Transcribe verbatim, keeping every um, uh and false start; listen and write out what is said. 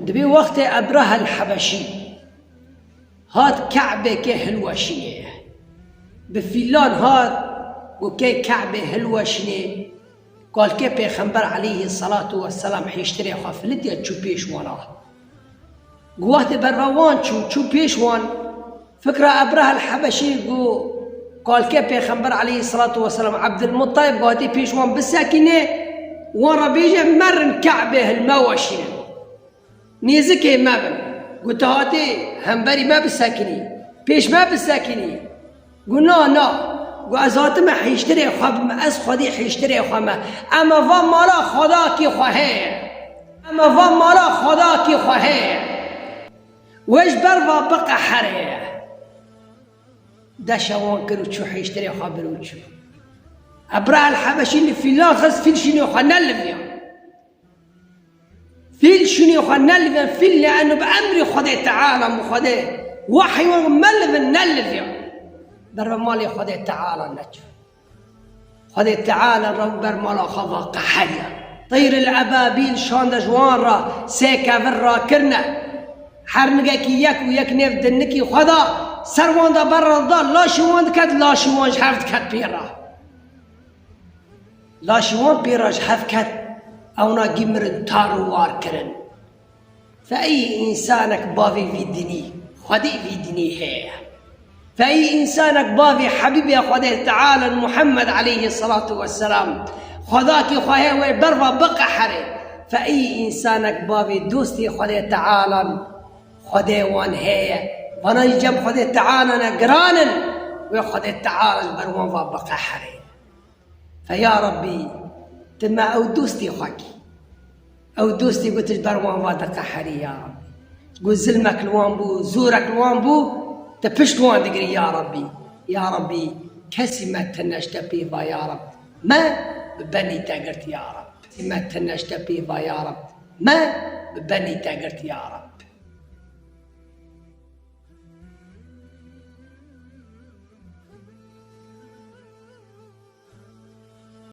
Dibê wextê Ebrehel Hebeşî hat Ke'bekê hilweşînê. Bi fîlan hat, got kê Ke'bê hilweşînê, kalkê Pêxember aleyhî selatu weselam hêştirê xwe filitiye çû pêş wana. Got wextê berva wan çû, çû pêş wan, fikra Ebrehel Hebeşî got, kalkê Pêxember aleyhî selatu weselam Ebdilmuttalib got hatê pêş wan bisekînê, wan re bêje merin Ke'bê hilmeweşînin. Nêzikê me bin. Got tu hatê hemberî me bisekinî, pêş me bisekinî. Got na, na. Got ez hatime hêştirê xwe bime, ez xwedî hêştirê xwe me. Ema va mala xwedakî xwe heye. Ema va mala xwedakî xwe heye. Wê ji ber va biqeherê. Deşa wan kir û çû hêştirê xwe bir û çû. Ebrehel Hebeşî li fîlan xist, fîl şûnê xwe neliviya. Fîl şûnê xwe nelivin, fîl li eno bi emrê Xwedê Teala û Xwedê wehî wan melivin, neliviya. Berve malê Xwedê Teala neçû. Xwedê Teala re û ber mala xwe va qeheriya. Teyril ebabîl şande ji wan re sê kevir rakirine. Hernigekî yek û yek nêv dinikî xwe da, ser wan de ber re da, laşî wan diket, laşî wan ji hev diket pê re. Laşî wan pê re ji hev ket, ewna gî mirin tar û war kirin. Fe ey însanek bavê vî dinî, xwedê vî dinî heye. Fe ey însanek bavê Hebîbê Xwedê Teala Muhammed aleyhî selatu weselam, xwedakî xwe heye wê berva biqeherê. Fe ey însanek bavê dostê Xwedê Teala, xwedê wan heye. Vana jî cem Xwedê Teala ne giran in, wê Xwedê Teala ji ber wan va biqeherê. Fe ya Rabbî, tu me ew dostî xwe kî. Ew dostî ku tu ji ber wan va diqeherî ya Rabbî. Ku zilmek li wan bû, zorek li wan bû, tu pişt wan digirî ya Rabbî. Ya Rabbî, kesî me tune ji te pê va ya Rabbî. Me bi benî te girt ya Rabbî. Kesî me tune ji te pê va ya Rabbî. Me bi benî te girt ya Rabbî.